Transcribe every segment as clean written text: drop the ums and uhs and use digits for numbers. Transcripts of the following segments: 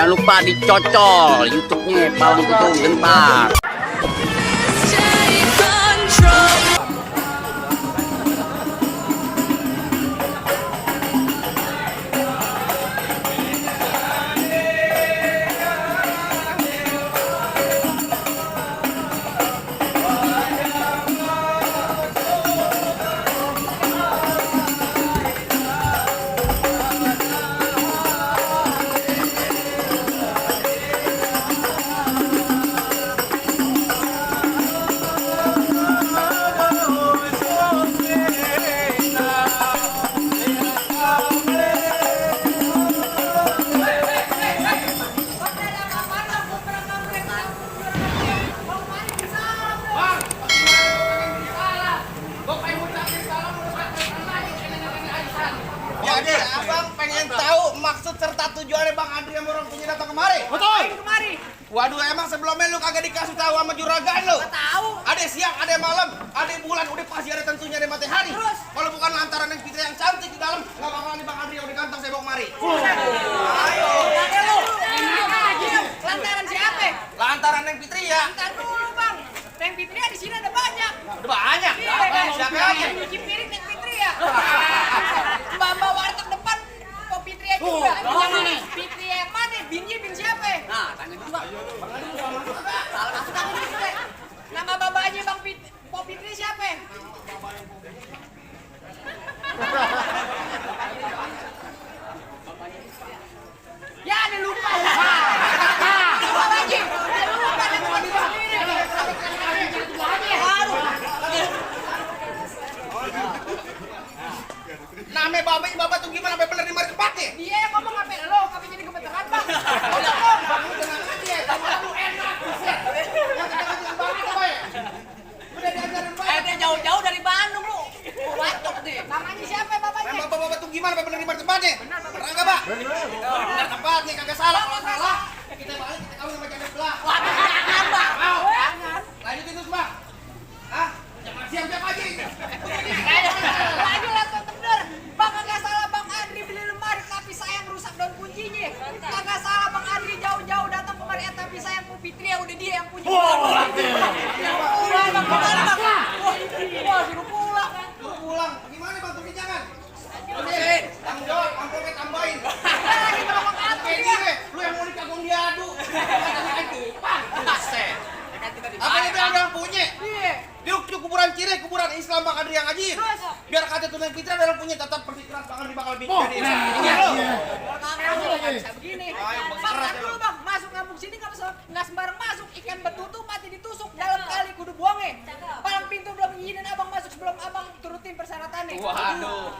Jangan lupa dicocol YouTube-nya Palang Pintu Gentar. Jadi abang pengen tahu maksud serta tujuannya Bang Andri sama orang punya datang kemari? Betul. Kemari. Waduh, emang sebelumnya lu kagak dikasih tahu sama juragan lu? Gak tahu. Ada siang, ada malam, ada bulan, udah pasti ada tentunya ada matahari. Terus? Kalau bukan lantaran yang Fitri yang cantik di dalam, nggak bakalan Bang Andri yang diganteng saya bawa kemari. Ayo. Ada lu. Lantaran siapa? Lantaran yang Fitri ya? Lantaran dulu bang. Neng Fitri di sini ada banyak. Udah banyak. Siapa aja? Yang nyuci piring Neng Fitri ya. Mbak warteg depan kok Fitri juga. Fitri yang mana? Binnya bin siapa? Nah, tanya dulu Bang. Salah masuk aku nih. Nama babanya Bang Pok Fitri siapa? Ya, ada lupa. Lupa lagi. Lupa nama Nama bapak tuh gimana? Apa bener di mari tempatnya? dia yang ngomong apa lo? Apa jadi gemeteran bang? Udah kok. Bang, lu tenang aja. Sama lu enak. Buset. Yang kata-kata banget apa ya? Udah diajarin banget. Dia jauh-jauh dari Bandung lu. Batuk deh. Namanya siapa bapaknya? Nama bapak tuh gimana? Apa bener di mari tempatnya? Bener nggak, Pak? Bener tempatnya, kagak salah. Kalau salah, kita balik, kita tahu nama jalan sebelah. Waduh, jangan bang. Mau? Jangan. Lanjutin terus, Bang. Hah? Jangan siap-siap aja. Lagi lah tuh bener. Bang kagak salah Bang Andri beli lemari tapi sayang rusak daun kuncinya. Kagak salah Bang Andri jauh-jauh datang kemari tapi sayang Bu Fitri ya udah dia yang punya. Pulang Bang, pulang Bang. Wah, suruh pulang. Lu pulang. Gimana, Bang? Tapi jangan. Oke, tanggung jawab, amplopnya tambahin. Lagi sama Bang Andri Oke, ya. gue, lu yang mau dikagum diadu. Buset. Apa itu yang orang punya? Iya. Di kuburan Cire, kuburan Islam Bang Andri yang ngaji. Terus? Biar kata Tunan Fitra dalam punya tetap bersikeras Bang Andri bakal bikin. Nggak bisa begini. Ayo, Bang, keras tar ya dulu lu. Bang, masuk kampung sini nggak sembarang masuk. Ikan betutu mati ditusuk dalam kali kudu buangnya. Palang pintu belum izinin abang masuk sebelum abang turutin persyaratannya. Waduh.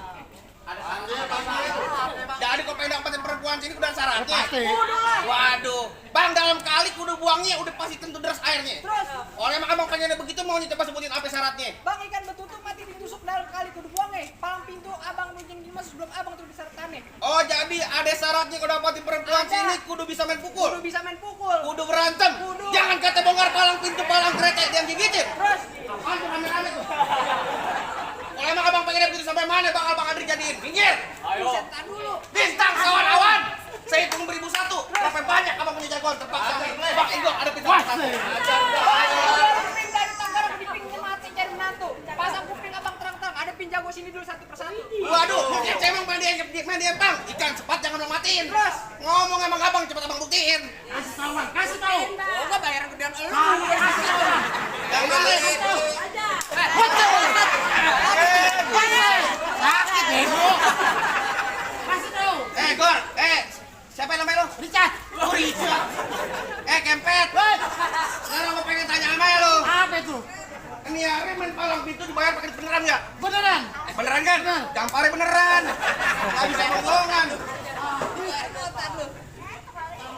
Ada syaratnya. Jadi kok pengen dapetin perempuan sini udah syaratnya. Udah lah. Waduh. Bang, dalam kali kudu buangnya udah pasti tentu deras airnya. Terus? Oleh emang abang pengennya begitu mau coba sebutin apa syaratnya? Bang, ikan betutu mati ditusuk dalam kali kudu buangnya. Palang pintu abang izin masuk sebelum abang turutin persyaratannya. Oh, jadi ada syaratnya kalau dapetin perempuan Ada. sini kudu bisa main pukul. Kudu bisa main pukul. Kudu berantem. Kudu. Jangan kata bongkar palang pintu, palang kereta yang gigitin. Terus? Apaan tuh rame-rame tuh? Kalau emang abang pengennya begitu sampai mana bakal Bang Andri jadiin? Minggir! Bisa tar dulu. Bintang kawan-kawan! Saya hitung 1001. Berapa banyak abang punya jagoan terpaksa nih? Bang Igor ada bintang satu. Kuping dari Tangerang di pinggir mati cari menantu. Pasang kuping abang terang-terang. Ada pin jago sini dulu satu persatu. Waduh, cewek main dia bang. Ikan cepat jangan lo matiin. Terus? Ngomong emang abang cepat abang buktiin. Kasih tahu. Oh, gua bayaran gedean elu. Yang mana itu? Sakit bego. Kasih tahu. Gor, siapa yang namanya lo? Richard. Oh, Richard. Kempet. Sekarang gue pengen tanya sama lo. Apa itu? Ini hari main palang pintu dibayar pakai beneran nggak? Beneran. Beneran kan? Gamparnya beneran. Nggak bisa bohongan.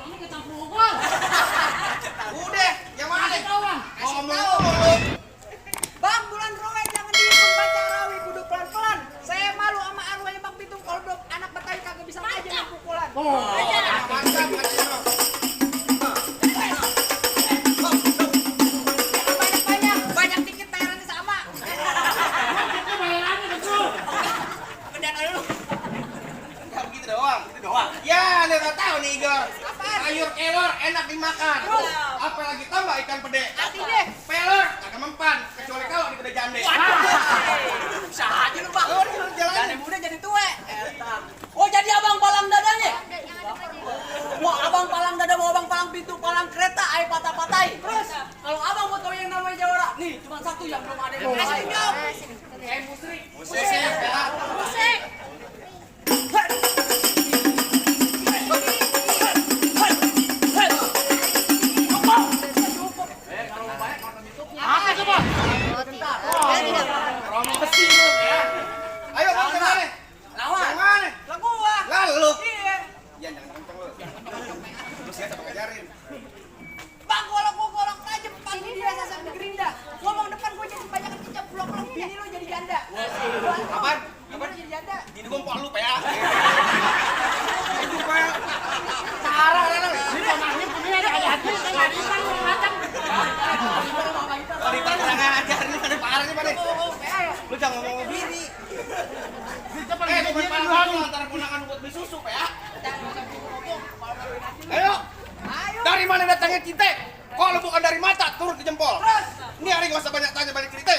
Ini kita pukul. Udah, yang mana? Ngomong. Bang, bulan Rowe jangan dihitung baca rawi kudu pelan-pelan. Saya malu sama arwahnya Bang Pitung kalau belum anak Betawi kagak bisa aja main pukulan. Mantap, Banyak dikit bayarannya sama. Gedean elu. Nggak begitu doang. Ya, lu nggak tahu nih Igor. Apaan? sayur kelor enak dimakan. Apalagi tambah ikan pede. Artinya Pelor kagak mempan kecuali kalau di pede jande. usaha aja lu, Bang. Jalan. Dari muda jadi tua. Oh, jadi abang palang dadanya? Wah, abang palang dada, mau abang palang pintu, palang kereta, ayo patah-patahin. Terus, kalau abang mau tahu yang namanya jawara, nih cuma satu yang belum ada yang lain. Musrik. Musik ya. Musik. Apa coba? Romo besi lu ya. Ayo bang, yang mana? Lawan. Yang mana? Lah gua. Lalu. Iya. Iya, jangan kenceng lu. Lu siapa ngajarin? Bang, kalau gua golok aja pagi dia sasar di gerinda. Ngomong depan gua jadi banyak kecap blok-blok bini lu jadi janda. Apaan? Bini lu jadi janda. Ini gua empok lu, ya. Itu Pak. Sarah lah. Ini pamahnya punya ada hati kayak ini kan macam. Kalau di kurang ajar ini ada parahnya Pak. Lu jangan ngomong bini. Coba Eh, lihat bukan dia parah dulu. antara ponakan buat beli susu, ya. Ayo. Ayo. Dari mana datangnya cinta? Kalau bukan dari mata, turun ke jempol. Ini hari gak usah banyak tanya, banyak cerita.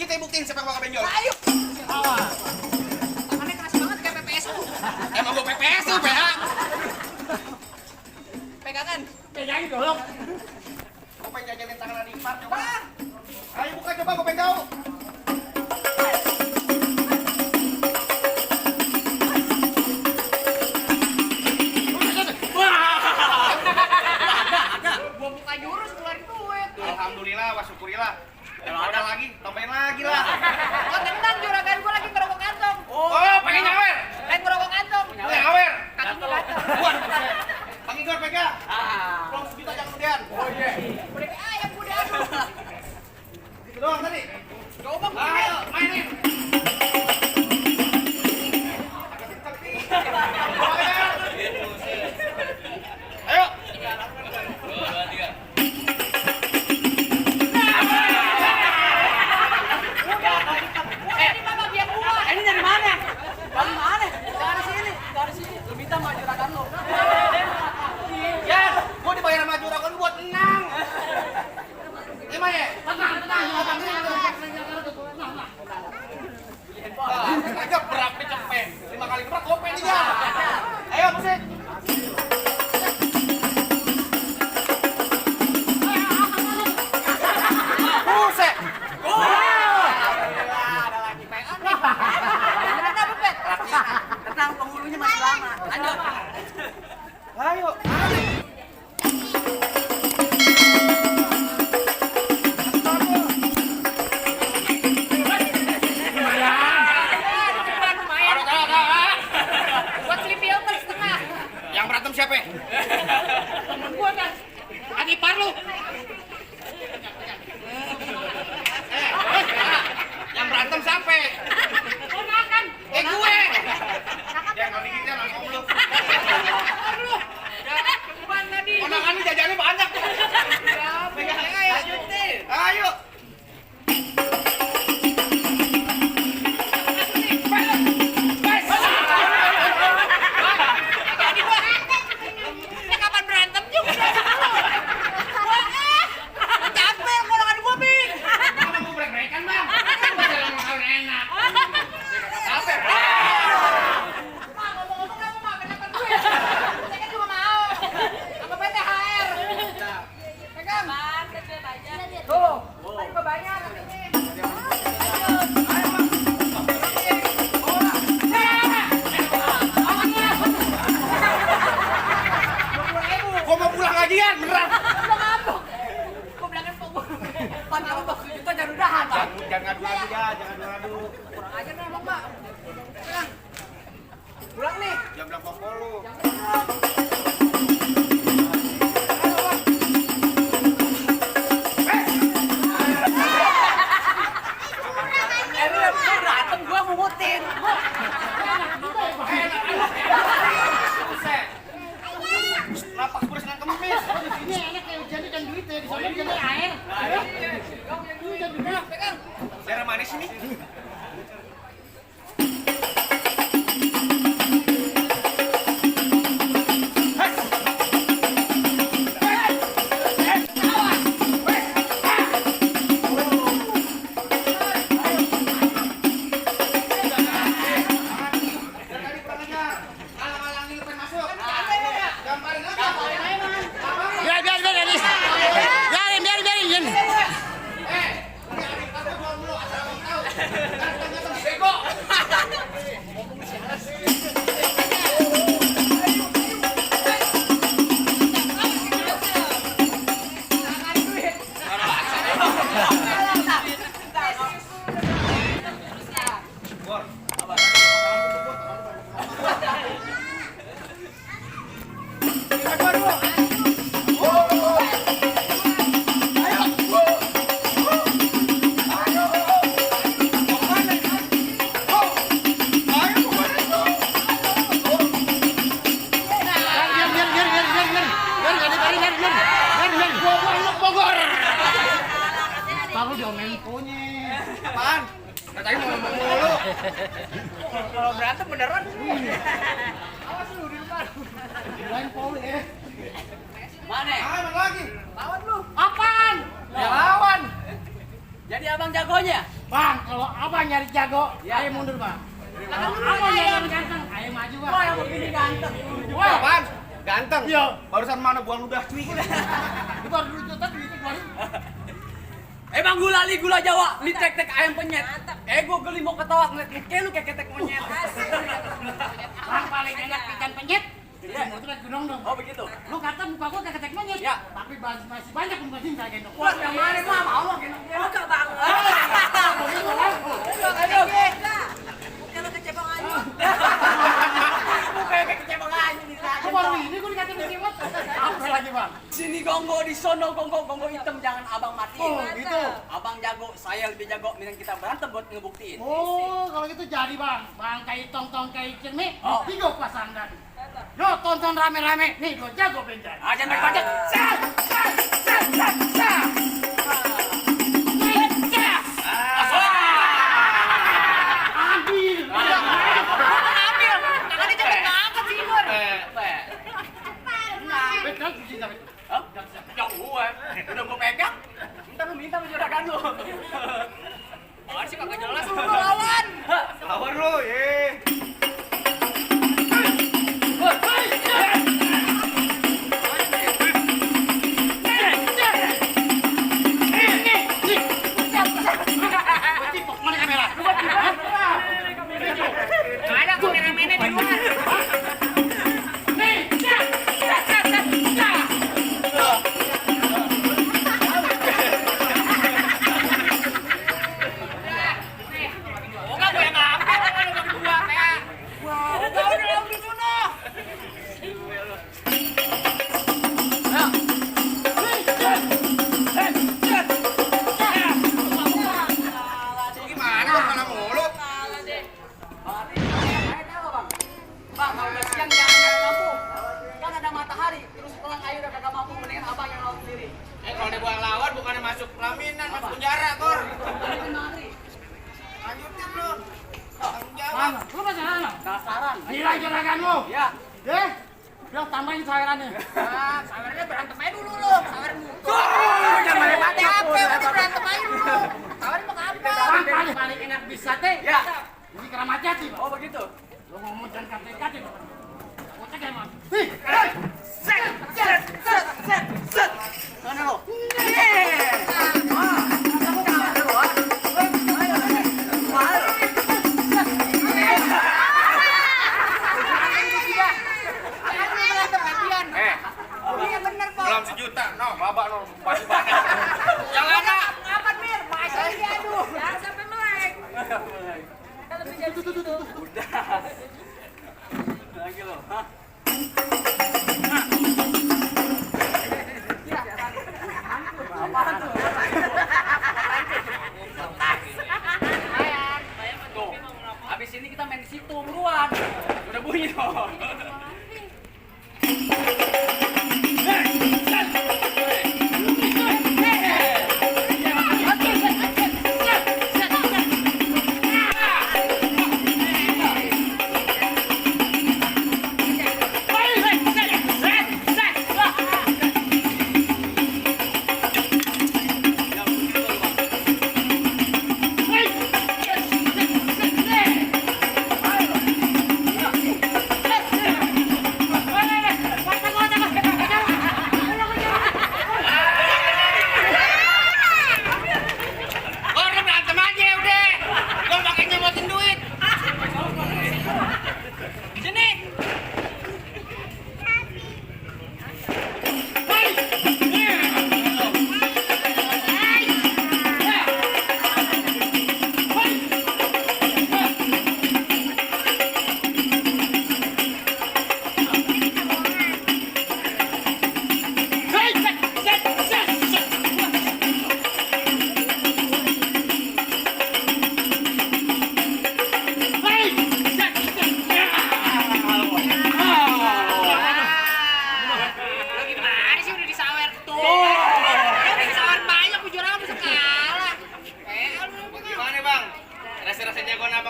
Kita buktiin siapa yang bakal benjol. Ayo. Tangannya keras banget kayak PPSU. Emang gua PPS tuh, ya. Pegangan. Pegangin golok. Gua pengen jajanin tangan adik ipar, coba. Bang. Ayo buka coba, gua pengen tahu. Gua buka jurus keluarin duit. Alhamdulillah, wa syukurillah. Kalau ada lagi, tambahin lagi lah. Oh, tenang juragan gua lagi ngerokok kantong. Oh, pengen nyawer. Lagi ngerokok kantong. Nyawer. Kakinya gatel. Waduh, buset. Bang Igor pegang. Belum sejuta jangan kemudian. Udah kayak ayam udah aduh. Gitu doang tadi. Coba Ayo, mainin. Ayo. ini bapak biar gua. Ini dari mana? Dari mana? Dari sini. Dari sini. Lu minta sama juragan lu. Ya, gua dibayar sama juragan buat menang. Gimana ya? Tenang. Aja berat dicepet. 5 kali berat gope dia. Ayo, musik. Buset. Ada lagi pengen nih. Kenapa, Pet? Tenang, penghulunya masih lama. Lanjut. Ayo. Buat slip filter setengah. Yang berantem siapa? Temen gua kan. Adi Parlu. Yang berantem siapa? Ponakan. Gue. Ya nggak dikitnya langsung lu. Kemana tadi? Ponakan ini jajannya banyak. Pegang ayo. Lanjut nih. Ayo. Ini kapan berantem juga? Capek golongan gua, Bing. Kamu mau break-breakan, Bang? Jalan makan enak. Capek. Mak, ngomong-ngomong kamu mah kenapa gue? Saya kan juga mau. Apa PTHR? Pegang. Tuh, tadi gua bayar katanya. Gua mau pulang gajian, beneran. Udah ngambek. Gua bilangin kok gua. Panjang lu bakal juta jangan udahan, Bang. Jangan ngadu-ngadu ya, jangan ngadu-ngadu. Kurang aja nih emang, Pak. Pegang. Pulang nih. Jangan bilang koko lu. Lu berantem gua mungutin. Buset. Lapak gue senang kemis. Ini enak kayak jadi dan duitnya di sana jadi air. Pegang. Daerah manis ini. Kalau berantem beneran. Awas lu di depan. Lain Paul ya. Mana? Mana lagi? Lawan lu. Apaan? Ya lawan. Jadi abang jagonya? Bang, kalau abang nyari jago, Ya. ayo mundur bang. Kalau Lu abang aja nyari yang yang ganteng, ayo maju bang. Wah, yang begini ganteng. Wah, Apaan? Ganteng. Iya. Barusan mana buang ludah cuy. itu baru dulu juta duit keluarin. Emang gula Jawa, li tek ayam penyet. Gue geli mau ketawa ngeliat muka lu kayak ketek monyet. Bang paling enak ikan penyet. Iya, itu kan gunung dong. Oh begitu. Lu kata muka gua kayak ketek monyet. Ya. Tapi masih banyak muka cinta gendong. Wah, yang mana mah mau lo gendong-gendong. Enggak banget. Aduh. Kalau kecebong aja. Muka kayak kecebong aja di sana. Kok baru ini gua dikatain kecewat? Apa lagi bang? Sini gongo di sono gongo hitam jangan abang matiin. Oh gitu. Abang jago, saya lebih jago. Mending kita berantem buat ngebuktiin. Oh kalau gitu jadi bang. Bang kayak tong kayak cermin. Oh. Tiga pasang dan. Yo tonton rame-rame. Nih gua jago benjar. Ah jangan banyak. Ambil. Ambil. Tangannya cepet banget sih, Nur. Betul cinta betul. Hah? Ya gue, udah gue pegang. Ntar lu minta sama juragan lu. Apaan sih kagak jelas lu Lawan. Lawan lu, ye. Mana kamera? Ada kameramennya di luar. Enggak gue yang ngambil, kan udah dua kayak. Udah lawan di sono. Gimana kok mana mulu? Bang, kalau udah siang jangan nyari lampu. Kan ada matahari, terus pulang air udah kagak mampu, mendingan abang yang lawan sendiri. Kalau dibuang lawan bukannya masuk pelaminan, masuk penjara, Kor. Lanjutin lu. Tanggung jawab. Bang, lu masih mana? Dasaran. Gila juraganmu. Ya. Deh, bilang tambahin cairannya. Nah, sawernya berantem aja dulu lu. Sawer mutu. Jangan Mati apa? Udah berantem aja dulu. Sawer mau apa? Bang, paling enak bisa teh. Ya. Ini Keramat Jati, Bang. Oh begitu. Lu ngomong jangan kate-kate, Bang. Kocak ya, Bang. Mana lo? Iya bener, Pak. Belum sejuta, no, babak no, masih banyak. Yang ada. Ngapain, Mir? Masih diadu. Jangan sampai melek. Kalau bisa gitu. Udah. Lagi lo, hah? Apaan tuh? Tuh, habis ini kita main di situ buruan. Udah bunyi dong.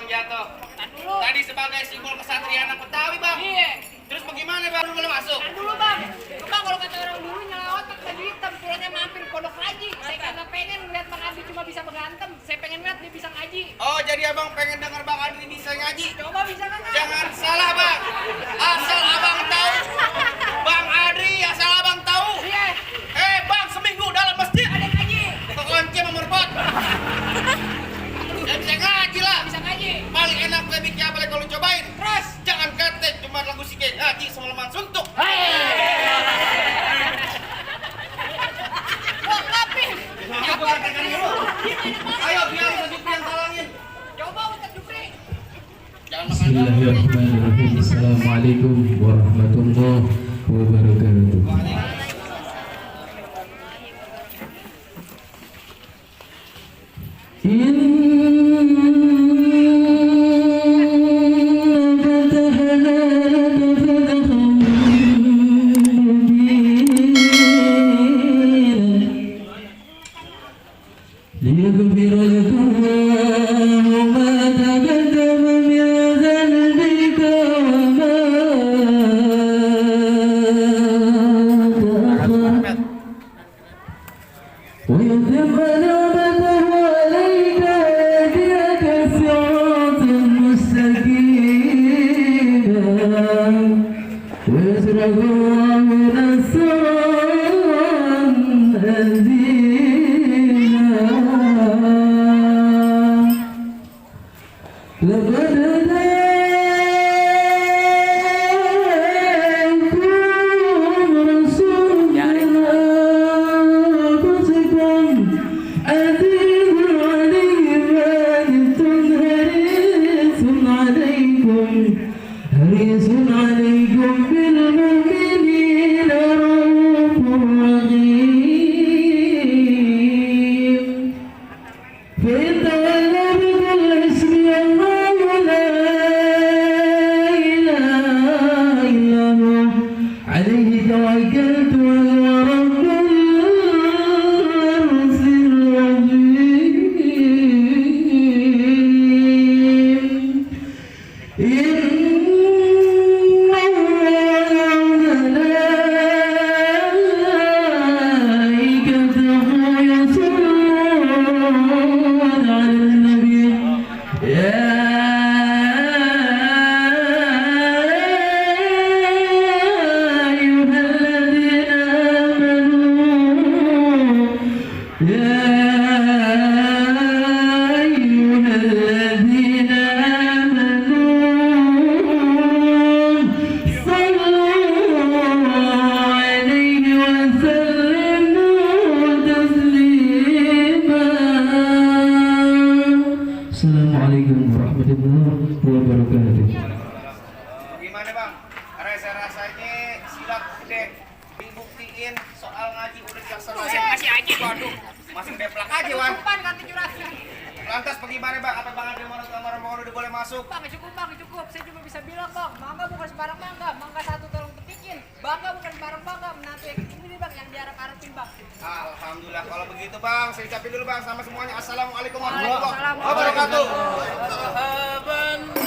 Bang Jato. Dulu. Tadi sebagai simbol kesatriaan Betawi Bang. Iya. Terus bagaimana Bang? Lu boleh masuk? Dulu bang, bang kalau kata orang dulu nyala otak tadi hitam, pulangnya mampir pondok haji. Saya kagak pengen ngeliat Bang Adri cuma bisa berantem, saya pengen ngeliat dia bisa ngaji. Oh, jadi Abang pengen dengar Bang Adri bisa ngaji? Coba bisa kan? Jangan salah Bang. Asal Abang tahu, Bang Adri asal Abang tahu. Iya. Bang, seminggu dalam masjid Ada ngaji. kekunci sama merpot. Ya bisa ngaji lah. Bisa ngaji. Paling enak gue bikin apa kalau cobain. Terus. Jangan kate cuma lagu sikit ngaji sama lemang suntuk. Kok ngapin? Ayo gue katakan dulu. Ayo biar sedikit yang talangin. Coba Ustaz Jupri. Jangan makan. Bismillahirrahmanirrahim. Assalamualaikum warahmatullahi wabarakatuh. ليغفر لكم الله ما تقدم من ذنبك وما تأخر ويتم نعمته عليك ويهديك صراطا مستقيما ويترك الله نصرا عزيزا لقد جاءكم رسول من أنفسكم عزيز عليه ما عنتم حريص عليكم بالمؤمنين رؤوف رحيم فإن تولوا فقل حسبي الله لا إله إلا هو عليه توكلت وهو رب العرش العظيم إن ملائكته يصلون على النبي يا أيها الذين آمنوا يا أيها الذين آمنوا صلوا عليه وسلموا تسليما السلام عليكم ورحمة الله وبركاته. Gimana Bang? Rasa-rasanya silat udah dibuktiin, soal ngaji udah dilaksanain. Masih aja. Waduh, masih deplak aja Wan. Cukupan ganti jurasi. Lantas bagaimana Bang? Apa Bang Adri mau kamar mau udah boleh masuk? Bang, cukup. Saya cuma bisa bilang bang, mangga bukan sembarang mangga. Mangga satu tolong petikin. Bangga bukan sembarang bangga. Menantu yang ini bang, yang diharap-harapin bang. Alhamdulillah kalau begitu Bang, saya ucapin dulu Bang sama semuanya. Assalamualaikum Waalaikumsalam warahmatullahi wabarakatuh.